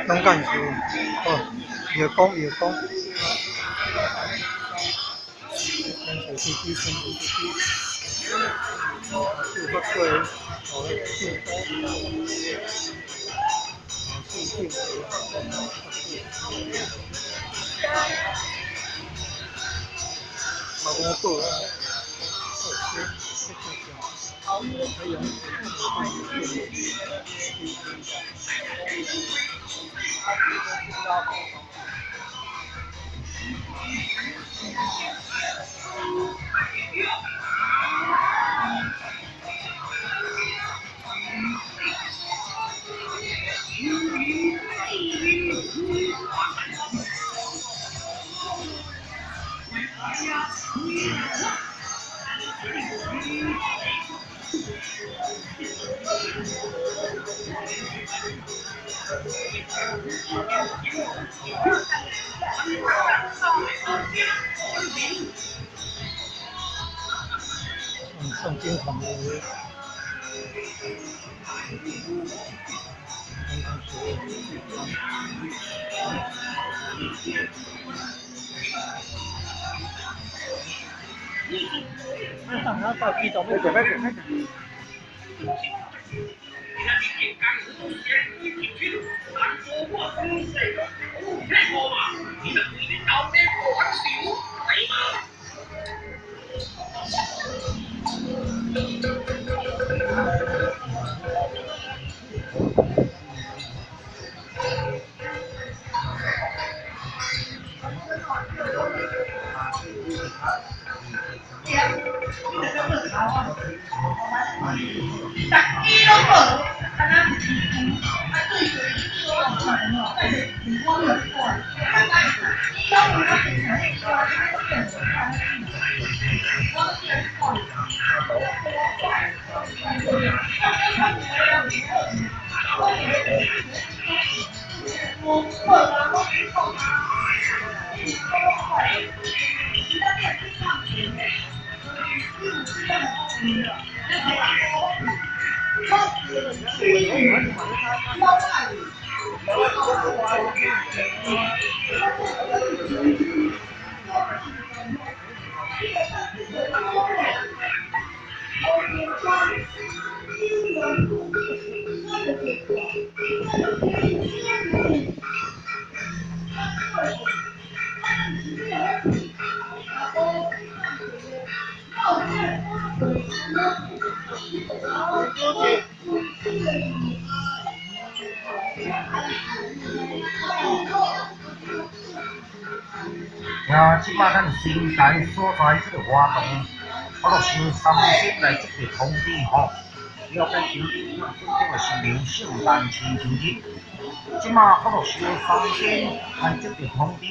总干事，哦，药工药工。潜水飞机，潜水飞机。哦，四发过，哦，四高。哦，四定嘛无报啊。哦，这这正正。海洋。上金厂的，刚刚说。啊，到机动，快点，快点，快点。呀，这摆咱新台所在这个活动，我就想三星来接个通知吼。了解场地，尊重的是刘秀兰市场日。这摆我就想三星来接个通知，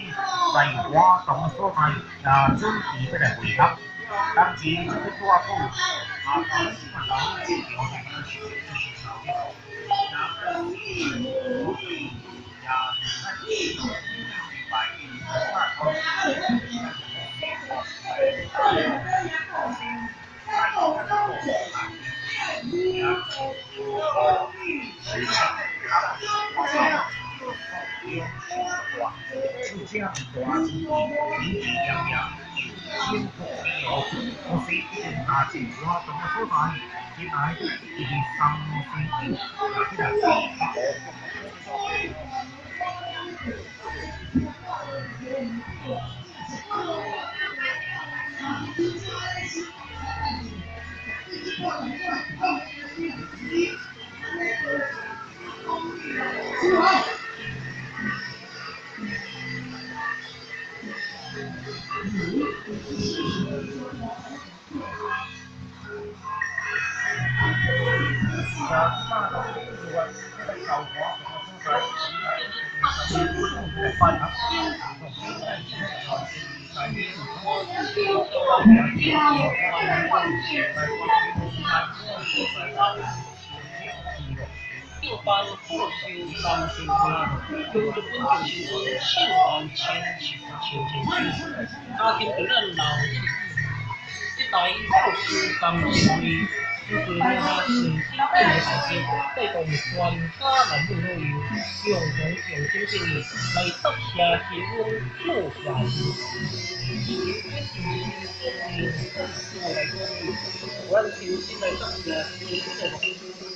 在活动所在也准备欲来会合。当时这个大鼓，啊，当时嘛人进场来創辦福祿壽感情會，恭祝本座神尊聖誕千壽長千壽。加添著咱老日子，這台福祿壽感情會，祝福下善心敬的大家，帶動全家男女老幼，共同用心誠意來答謝神恩做善事。祈求本座神尊靈來保佑，咱衷心來答謝神恩的福。